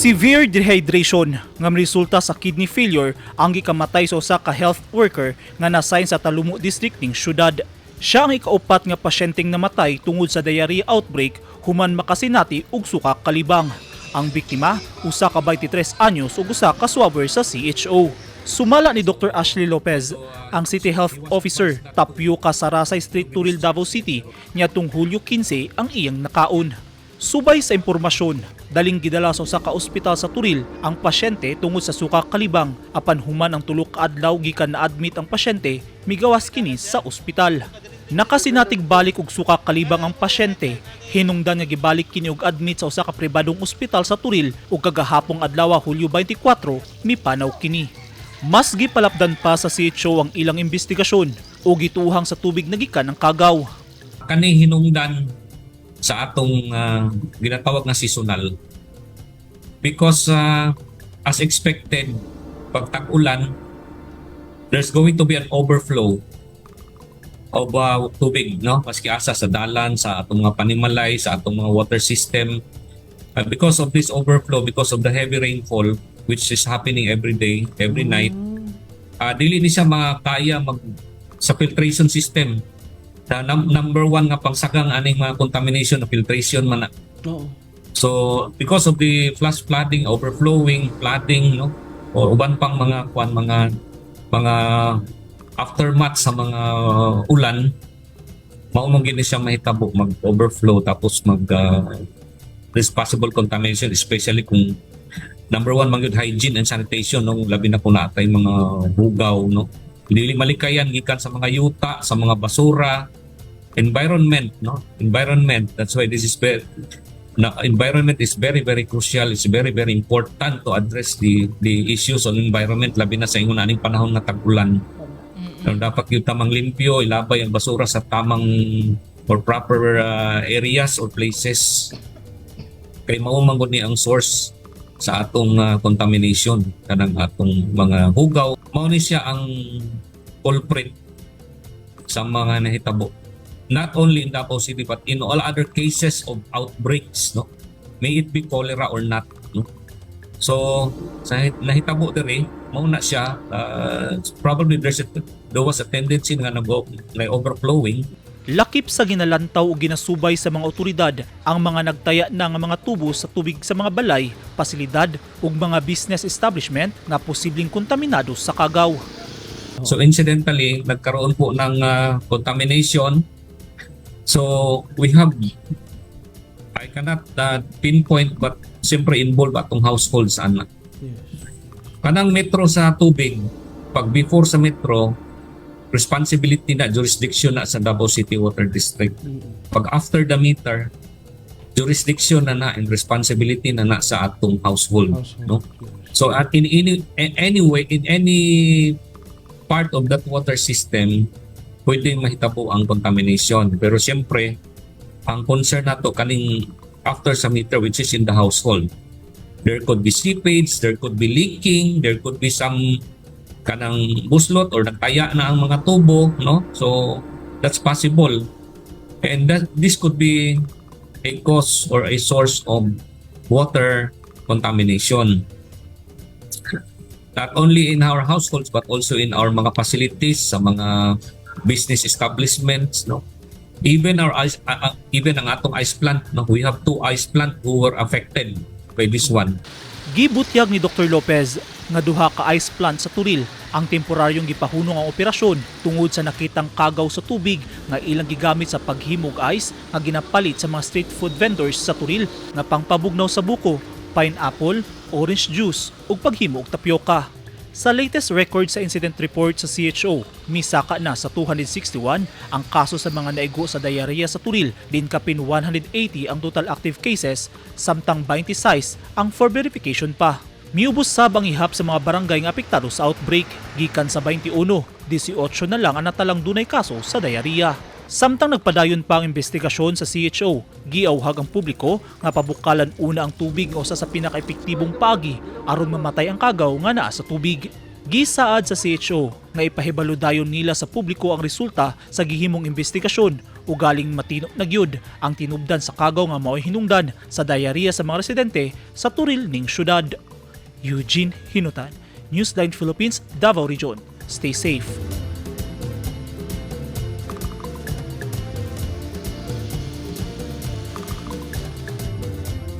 Severe dehydration nga resulta sa kidney failure ang gikamatay sa usa ka health worker nga na-assign sa Talomo District ning syudad. Siya ang ikaupat nga pasyenteng namatay tungod sa diarrhea outbreak human makasinati og suka kalibang. Ang biktima, usa ka 23 anyos ug usa ka swabber sa CHO. Sumala ni Dr. Ashley Lopez, ang City Health Officer, tapyoka sa Rasay Street, Toril, Davao City, niadtong Hulyo 15 ang iyang nakaon. Subay sa impormasyon, daling gidala sa usa ka ospital sa Toril ang pasyente tungod sa suka kalibang, apan human ang 3 ka adlaw gikan na-admit ang pasyente, migawas kini sa ospital. Nakasinatig balik og suka kalibang ang pasyente, hinungdan nga gibalik kini og admit sa usa ka pribadong ospital sa Toril ug kagahapong adlaw, Hulyo 24, mipanaw kini. Mas gipalapdan pa sa CHO ang ilang investigasyon ug gituohang sa tubig na gikan ang kagaw. Kani hinungdan sa atong ginatawag na seasonal because as expected, pag tag-ulan, there's going to be an overflow of tubig, no, maski asa sa dalan, sa atong mga panimalay, sa atong mga water system. Because of this overflow, because of the heavy rainfall which is happening every day, every night, dili ni siya makaya mag sa filtration system. The number one nga pangsagang aning mga contamination na filtration man na. So because of the flash flooding, overflowing, flooding, no, or uban pang mga kwan, mga aftermath sa mga ulan, mao man gyud ni siya mahitabo, mag-overflow, tapos mag there's possible contamination, especially kung number one man gyud, hygiene and sanitation, no, labi na kung naa tay mga hugaw, no, dili malikayan gikan sa mga yuta, sa mga basura, environment, no, environment. That's why this is very na environment is very, very crucial. It's very, very important to address the issues on environment, labi na sa ingon aning panahon nga tag-ulan. So, dapat yung tamang limpyo, ilabay ang basura sa tamang or proper areas or places kay mao man gud ni ang source sa atong contamination. Kanang atong mga hugaw, mao ni siya ang culprit sa mga nahitabo, not only in Davao City but in all other cases of outbreaks, no, may it be cholera or not, no. So sa nahitabo diri, mao na siya, probably there was a tendency nga nag na overflowing. Lakip sa ginalantaw o ginasubay sa mga otoridad ang mga nagtaya na nga mga tubo sa tubig sa mga balay, pasilidad ug mga business establishment nga posibleng kontaminado sa kagaw. So incidentally, nagkaroon po ng contamination. So we have, I cannot pinpoint, but siyempre involved atong households ana. Kanang metro sa tubig, pag before sa metro, responsibility na, jurisdiction na sa Davao City Water District. Pag after the meter, jurisdiction na na and responsibility na na sa atong household, Household. No? So at in any way, in any part of that water system, pwede mahitabo ang contamination. Pero siyempre, ang concern nato kaning after sa meter, which is in the household. There could be seepage, there could be leaking, there could be some kanang buslot or nagtaya na ang mga tubo, no? So that's possible. And that this could be a cause or a source of water contamination. Not only in our households but also in our mga facilities, sa mga business establishments, no? Even our ice, even ang atong ice plant, no? We have two ice plant who were affected by this one. Gibutyag ni Dr. Lopez nga duha ka ice plant sa Toril ang temporaryong gipahunong ang operasyon tungod sa nakitang kagaw sa tubig nga ilang gigamit sa paghimog ice nga ginapalit sa mga street food vendors sa Toril nga pangpabugnaw sa buko, pineapple, orange juice ug paghimo og tapioca. Sa latest record sa incident report sa CHO, misaka na sa 261 ang kaso sa mga naigo sa diarrhea sa Toril, din kapin 180 ang total active cases, samtang 26 ang for verification pa. Miubos sab ang ihap sa mga barangay nga apektado sa outbreak, gikan sa 21, 18 na lang ang natalang dunay kaso sa diarrhea. Samtang nagpadayon pa ang investigasyon sa CHO, giawhag ang publiko nga pabukalan una ang tubig nga usa sa pinaka-epektibong paagi aron mamatay ang kagaw nga naa sa tubig. Gisaad sa CHO nga ipahibalo dayon nila sa publiko ang resulta sa gihimong investigasyon. Ugaling matino na gyud ang tinubdan sa kagaw nga mao'y hinungdan sa diarrhea sa mga residente sa turil ning syudad. Eugene Hinutan, Newsline Philippines, Davao Region. Stay safe.